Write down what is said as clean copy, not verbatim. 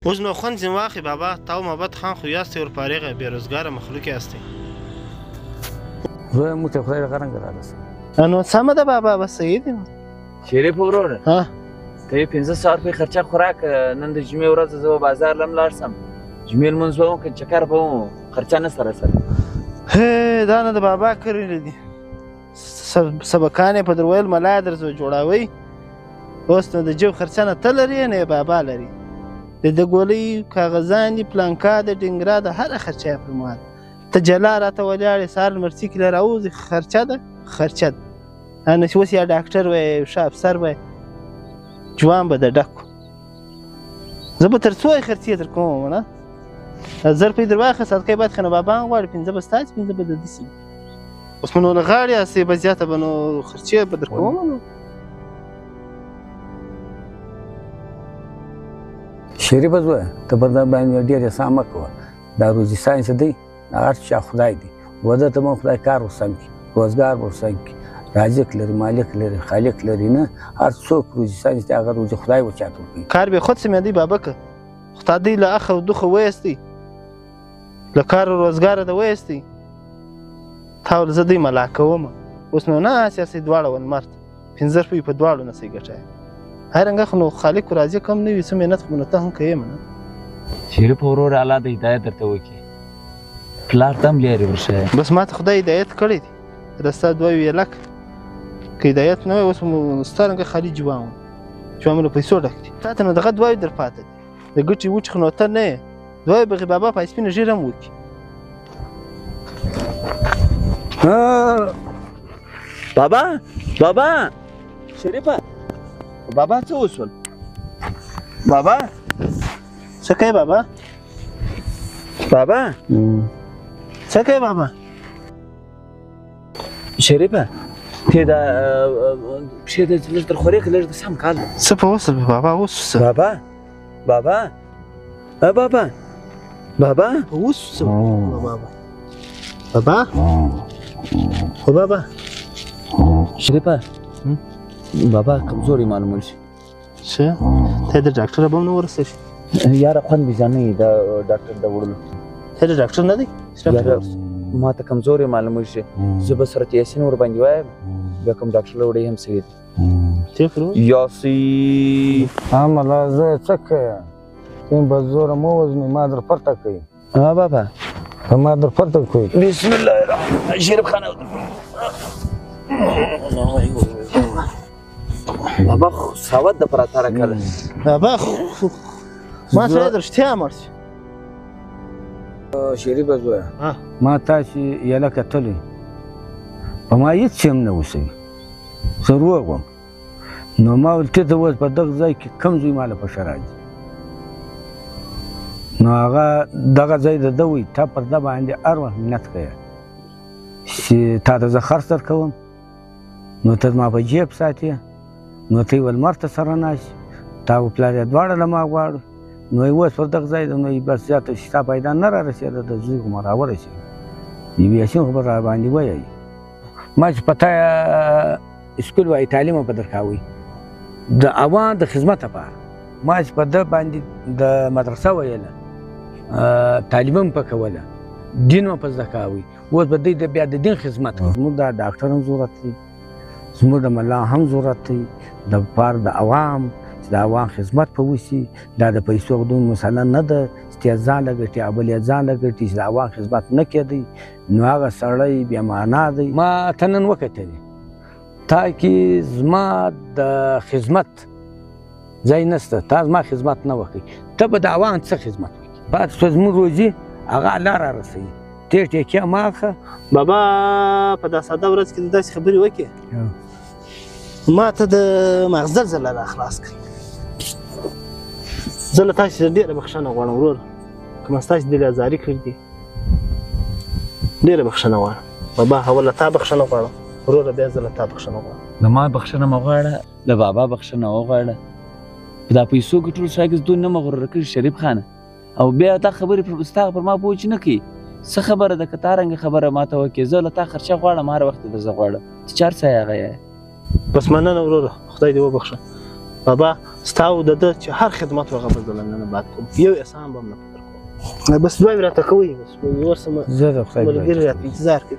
اوس نو خوند ځینې واخلي بابا، تا او محبت خان خو یاستئ ور فارغه بې روزګاره مخلوق یاستئ. زویه موږ ته خدای دغه رنګه رارسوي. نو سمه ده بابا، بس صحیح دی. شریف وروره، ته یې 500 روپۍ خرچه خوراک. نن د جمعې ورځ ده، زه به بازار له هم لاړ سم، جمعې لمونځ به وکړم، چکر به وم، خرچه نه سره سره. هې دا نه د بابا کړي دي، سبقان یې په در ویل ملا یې درته جوړاوی. اوس نو د جیب خرچه نه ته لرې نه یې بابا لري. د ده ګولۍ کاغذان دي، پلانکا ده، ډینګرا ده، هره خرچه یې پر ما ده. ته جلا راته ولاړ یې، سهار لمرڅي کې له راوځي، خرچه ده خرچه ده. نو چې اوس یا ډاکټر وای یو ښه افسر وای، جوان به د ډک. زه به تر څو یې خرڅې در کوم نه؟ 1000 روپۍ در واخله، صدقې باید خو نو بابا هم غواړي، 5 به ستا سي، 5 به د ده سي. اوس مو نو له غاړې هسې به زیاته به نو خرڅې به در کوم نو. شریفه زویه، ته پر ده باندې ډېر احسان مه کوه. دا روزي ساینس دی، دا هر چا خدای دی. وده ته به خدای کار ورسم کړي، روزګار ورسم کړي، رازق لري، مالک لري، خالق لري. نه هر څوک روزي ساینس دی، هغه روزي خدای ورچاته ورکوي. کار بې خود سمېدی بابکه، خو تا دی له اخه او دوخه وایستی، له کار او روزګاره د وایستی. تا ول زه دی ملا کوم. اوس نو نه هسې هسې دواړه ولمر ته 5 روپۍ په دواړو نه سئ ګټی. هر رنګه خو نو خالق راضي کم نه وي، څه محنت خو به نو ته هم کوې منه. شریف وروره، الله د هدایت درته وکړي، پلار ته هم لارې ورښیه. بس ما ته خدای هدایت کړی دی، دا ستا دوه ویلک که هدایت نه وای اوس مو ستا رنګه خالي جوان وم، جوان مو له پیسو ډک دي. تا ته نو دغه دوه در پاته دي، د ګټې وچې خو نو ته نه یې، دوه به بابا په سپینه ږیره هم وکړي. بابا بابا شریفه، بابا څه وشول؟ بابا څه کوې بابا؟ بابا څه کوې بابا؟ شریفه ته دا پښې د لږ در خورې که لږ د سم کال ده. څه په وسل بابا؟ اوس څه؟ بابا بابا بابا بابا اوس څه بابا؟ بابا خو بابا شریفه بابا کمزوری معلومول شي. څه ته د ډاکټر به هم نه ورسېږي؟ یاره خوند بې نه د ډاکټر د وړلو. ته د ډاکټر نه دی؟ ما ته کمزوری معلومول شي، زه به سورت یاسین ورباندې وایم، بیا کوم ډاکټر له وړی هم صحیح دی. یاسین ملا زویه څه کوې؟ ته په زوره مه وژنې، ما در پرته کوي. ها بابا ته ما در پرته کوي. بسم الله الرحمن شریف خانه بابا خو سواد د پراته راکړه. بابا ما سره د رښتیا مړ شي. شریفه زویه، ما تاسې یله کتلی، په ما هېڅ هم نه وسوي، زه روغ وم. نو ما ویل ته اوس په دغه ځای کې کوم زوی ما له په ښه راځي؟ نو هغه دغه ځای د ده وي، تا پر ده باندې هر وخت منت کوې چې تا ته زه خرڅ درکوم، نو ته زما په جیب ساتې، نو ته یې ولمر ته سره ناست، تا و پلار یې دواړه له ما غواړو. نو یې اوس پر دغه ځای ده، نو یې بس زیاته چې ستا پیدا نه را رسېده، د زوی خو مه راورسېده، یو یاسین خو به را باندې ویایي. ما چې په تا سکول وایي تعلیم به درکاوی د عوام د خدمت لپاره، ما چې په ده باندې د مدرسه ویله، تعلیم هم په کوله، دین هم په زده کاوی، اوس به دوی بیا د دین خدمت کوي. زموږ د ډاکټر هم ضرورت دی، زموږ د ملا هم ضرورت دی، د پاره د عوام چې د عوام خدمت په وشي. دا د پیسو دون مسله نه ده چې ته ځان له ګټې او بل یې ځان له ګټې، چې د عوام خدمت نه کېدی نو هغه سړی بې معنا دی. ما ته نن وکتلې، تا کې زما د خدمت ځای نشته، تا زما خدمت نه وکړي، ته به د عوام څه خدمت وکړي؟ پاتې شوه زموږ روزي هغه الله را رسوي، ته ټیکې مه اخله. بابا په دا ساده ورځ کې داسې خبرې وکړې، ما ته د ماغزه زله را خلاص کړ. زه له تاسې ډېره بخښنه غواړم وروره، که ما ستاسې دل ازاري کړي دي، ډېره بخښنه غواړم بابا. اول له تا بخښنه غواړم وروره، بیا زه له تا بخښنه غواړم. له ما بخښنه مه غواړه، له بابا بخښنه وغواړه. په دا پیسو ګټلو شاګرد دونه نه مغروره کړي شریف خانه، او بیا دا خبرې ستا پر ما پوه نه کوي. څه خبره ده که تا رنګه خبره ما ته وکړې؟ زه له تا خرچه غواړم، هر وخت درځه غواړم، ته چار څه هغه یې. بس مننه وروره، خدای دې وبخښه. بابا ستا او د ده چې هر خدمت وغه به زه له ننه بعد کوم، یو احسان به هم نه په در کوم. بس دعاوې راته کوئ، بس ورسه زه د خدای ملګري راته انتظار کوي.